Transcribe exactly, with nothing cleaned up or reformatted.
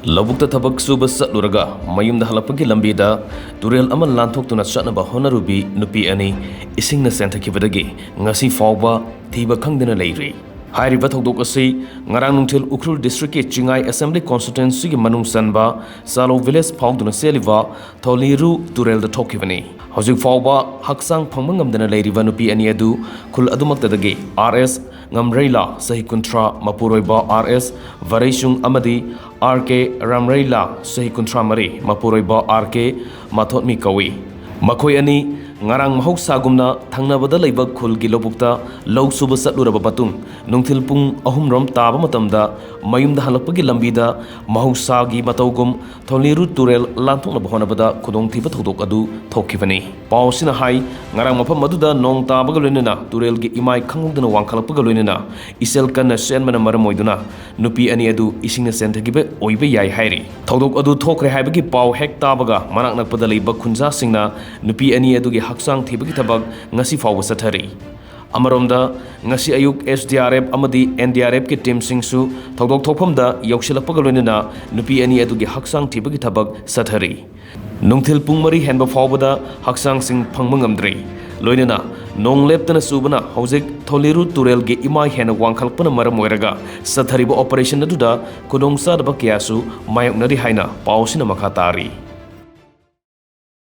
ꯂꯧꯕꯨꯛꯇ ꯊꯕꯛ ꯁꯨꯕ ꯆꯠꯂꯨꯔꯒ ꯃꯌꯨꯝꯗ ꯍꯜꯂꯛꯄꯒꯤ ꯂꯝꯕꯤꯗ ꯇꯨꯔꯦꯜ ꯑꯃ ꯂꯥꯟꯊꯣꯛꯇꯨꯅ ꯆꯠꯅꯕ ꯍꯣꯠꯅꯔꯨꯕꯤ ꯅꯨꯄꯤ ꯑꯅꯤ ꯏꯁꯤꯡꯅ ꯆꯦꯟꯊꯈꯤꯕꯗꯒꯤ ꯉꯁꯤ ꯐꯥꯎꯕ ꯊꯤꯕ ꯈꯪꯗꯅ ꯂꯩꯔꯤ꯫ ꯍꯥꯏꯔꯤꯕ ꯊꯧꯗꯣꯛ ꯑꯁꯤ ꯉꯔꯥꯡ ꯅꯨꯡꯊꯤꯜ ꯎꯈ꯭ꯔꯨꯜ district ꯀꯤ ꯆꯤꯡꯉꯥꯏ assembly constituency ꯒꯤ ꯃꯅꯨꯡ ꯆꯟꯕ ꯆꯥꯂꯧ village ꯐꯥꯎꯗꯨꯅ ꯆꯦꯜꯂꯤꯕ ꯊꯧꯂꯤꯔꯨ ꯇꯨꯔꯦꯜꯗ ꯊꯣꯛꯈꯤꯕꯅꯤ꯫ ꯍꯧꯖꯤꯛ ꯐꯥꯎꯕ ꯍꯛꯆꯥꯡ ꯐꯪꯕ ꯉꯝꯗꯅ ꯂꯩꯔꯤꯕ ꯅꯨꯄꯤ ꯑꯅꯤ ꯑꯗꯨ ꯈꯨꯜ ꯑꯗꯨꯃꯛꯇꯗꯒꯤ ꯑꯥꯔ ꯑꯦꯁ ꯉꯝꯔꯩꯂꯥ, ꯆꯍꯤ ꯀꯨꯟꯊ꯭ꯔꯥ, ꯃꯄꯨꯔꯣꯏꯕ ꯑꯥꯔ ꯑꯦꯁ ꯚꯔꯩꯁꯨꯡ ꯑꯃꯗꯤ ꯑꯥꯔ ꯀꯦ ꯔꯥꯝꯔꯩꯂꯥ, ꯆꯍꯤ ꯀꯨꯟꯊ꯭ꯔꯥ ꯃꯔꯤ, ꯃꯄꯨꯔꯣꯏꯕ ꯑꯥꯔ ꯀꯦ ꯃꯥꯊꯣꯠꯃꯤ ꯀꯧꯏ꯫ ꯃꯈꯣꯏ ꯑꯅꯤ ꯉꯔꯥꯡ ꯃꯍꯧꯁꯥꯒꯨꯝꯅ ꯊꯪꯅꯕꯗ ꯂꯩꯕ ꯈꯨꯜꯒꯤ ꯂꯧꯕꯨꯛꯇ ꯂꯧ ꯁꯨꯕ ꯆꯠꯂꯨꯔꯕ ꯃꯇꯨꯡ, ꯅꯨꯡꯊꯤꯜ ꯄꯨꯡ ꯑꯍꯨꯝ ꯔꯣꯝ ꯇꯥꯕ ꯃꯇꯝꯗ ꯃꯌꯨꯝꯗ ꯍꯜꯂꯛꯄꯒꯤ ꯂꯝꯕꯤꯗ ꯃꯍꯧꯁꯥꯒꯤ ꯃꯇꯧꯒꯨꯝ ꯊꯧꯂꯤꯔꯨ ꯇꯨꯔꯦꯜ ꯂꯥꯟꯊꯣꯛꯅꯕ ꯍꯣꯠꯅꯕꯗ ꯈꯨꯗꯣꯡꯊꯤꯕ ꯊꯧꯗꯣꯛ ꯑꯗꯨ ꯊꯣꯛꯈꯤꯕꯅꯤ꯫ ꯄꯥꯎ ꯑꯁꯤꯅ ꯍꯥꯏ, ꯉꯔꯥꯡ ꯃꯐꯝ ꯑꯗꯨꯗ ꯅꯣꯡ ꯇꯥꯕꯒ ꯂꯣꯏꯅꯅ ꯇꯨꯔꯦꯜꯒꯤ ꯏꯃꯥꯏ ꯈꯪꯍꯧꯗꯅ ꯋꯥꯡꯈꯠꯂꯛꯄꯒ ꯂꯣꯏꯅꯅ ꯏꯆꯦꯜ ꯀꯟꯅ ꯆꯦꯟꯕꯅ ꯃꯔꯝ ꯑꯣꯏꯗꯨꯅ ꯅꯨꯄꯤ ꯑꯅꯤ ꯑꯗꯨ ꯏꯁꯤꯡꯅ ꯆꯦꯟꯊꯈꯤꯕ ꯑꯣꯏꯕ ꯌꯥꯏ ꯍꯥꯏꯔꯤ꯫ ꯊꯧꯗꯣꯛ ꯑꯗꯨ ꯊꯣꯛꯈ꯭ꯔꯦ ꯍꯥꯏꯕꯒꯤ ꯄꯥꯎ ꯍꯦꯛ ꯇꯥꯕꯒ ꯃꯅꯥꯛ ꯅꯛꯄꯗ ꯂꯩꯕ ꯈꯨꯟꯖꯥꯁꯤꯡꯅ ꯅꯨꯄꯤ ꯑꯅꯤ ꯑꯗꯨꯒꯤ ꯍꯛꯆꯥꯡ ꯊꯤꯕꯒꯤ ꯊꯕꯛ ꯉꯁꯤ ꯐꯥꯎꯕ ꯆꯠꯊꯔꯤ꯫ ꯑꯃꯔꯣꯝꯗ, ꯉꯁꯤ ꯑꯌꯨꯛ ꯑꯦꯁ ꯗꯤ ꯑꯥꯔ ꯑꯦꯐ ꯑꯃꯗꯤ ꯑꯦꯟ ꯗꯤ ꯑꯥꯔ ꯑꯦꯐ ꯀꯤ team ꯁꯤꯡꯁꯨ ꯊꯧꯗꯣꯛ ꯊꯣꯛꯐꯝꯗ ꯌꯧꯁꯤꯜꯂꯛꯄꯒ ꯂꯣꯏꯅꯅ ꯅꯨꯄꯤ ꯑꯅꯤ ꯑꯗꯨꯒꯤ ꯍꯛꯆꯥꯡ ꯊꯤꯕꯒꯤ ꯊꯕꯛ ꯆꯠꯊꯔꯤ꯫ ꯅꯨꯡꯊꯤꯜ ꯄꯨꯡ ꯃꯔꯤ ꯍꯦꯟꯕ ꯐꯥꯎꯕꯗ ꯍꯛꯆꯥꯡꯁꯤꯡ ꯐꯪꯕ ꯉꯝꯗ꯭ꯔꯤ꯫ ꯂꯣꯏꯅꯅ ꯅꯣꯡ ꯂꯦꯞꯇꯅ ꯆꯨꯕꯅ ꯍꯧꯖꯤꯛ ꯊꯧꯂꯤꯔꯨ ꯇꯨꯔꯦꯜꯒꯤ ꯏꯃꯥꯏ ꯍꯦꯟꯅ ꯋꯥꯡꯈꯠꯂꯛꯄꯅ ꯃꯔꯝ ꯑꯣꯏꯔꯒ ꯆꯠꯊꯔꯤꯕ operation ꯑꯗꯨꯗ ꯈꯨꯗꯣꯡꯆꯥꯗꯕ ꯀꯌꯥꯁꯨ ꯃꯥꯌꯣꯛꯅꯔꯤ ꯍꯥꯏꯅ ꯄꯥꯎ ꯑꯁꯤꯅ ꯃꯈꯥ ꯇꯥꯔꯤ꯫